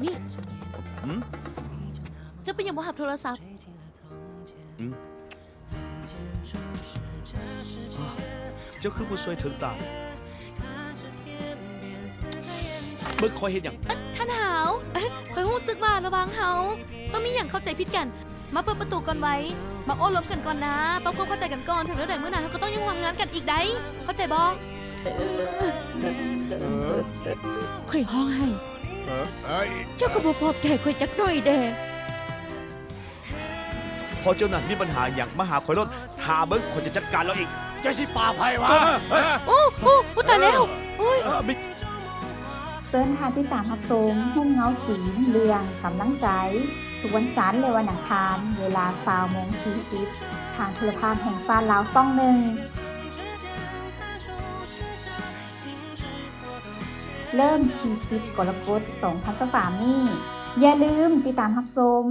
ນີ້ ຫືມ? ເຈົ້າເປັນຫຍັງບໍ່ຮັບໂທລະສັບ? ອືມ. ເຈົ້າຄືບໍ່ຊ່ວຍເຖິງຕາ? ເບິ່ງຂ້ອຍເຮັດຫຍັງ? ທ່ານຫາວ, ຂ້ອຍຮູ້ສຶກວ່າລະຫວ່າງເຮົາຕ້ອງມີຫຍັງເຂົ້າໃຈຜິດກັນ. ມາເປີດປະຕູກ່ອນໄວ, ມາໂອ້ລົມກັນກ່ອນນາ, ປັບຄວາມເຂົ້າໃຈກັນກ່ອນ, ເຖິງແນວໃດມື້ໜ້າເຮົາກໍຕ້ອງຍັງຮ່ວມງານກັນອີກໄດ໋, ເຂົ້າໃຈບໍ່? ຂ້ອຍຮ້ອງໄຫ້. ເຈົ້າກໍບໍ່ປອບໃຈຂ້ອຍຈັກໜ້ອຍແດ່. ພໍເຈົ້ານັ້ນມີບັນຫາຫຍັງມາຫາຂ້ອຍໂລດ, ຖ້າເບິ່ງ ຂ້ອຍຈະຈັດການລາວເອງ. ເຈົ້າຊິປາບໃຜວະ? ໂອ້ ໂອ້ ໂອ້ ຕາຍແລ້ວ. ເຊີນທ່ານຕິດຕາມຮັບຊົມໂຮມເງົາຈີນເລື່ອງກຳລັງໃຈ ທຸກວັນຈັນ ແລະ ວັນອັງຄານ ເວລາຊາວໂມງສີ່ສິບ ທາງໂທລະພາບແຫ່ງຊາດລາວຊ່ອງໜຶ່ງ ເລີ່ມທີສິບ ກໍລະກົດ ສອງພັນຊາວສາມນີ້. ຢ່າລືມຕິດຕາມຮັບຊົມ.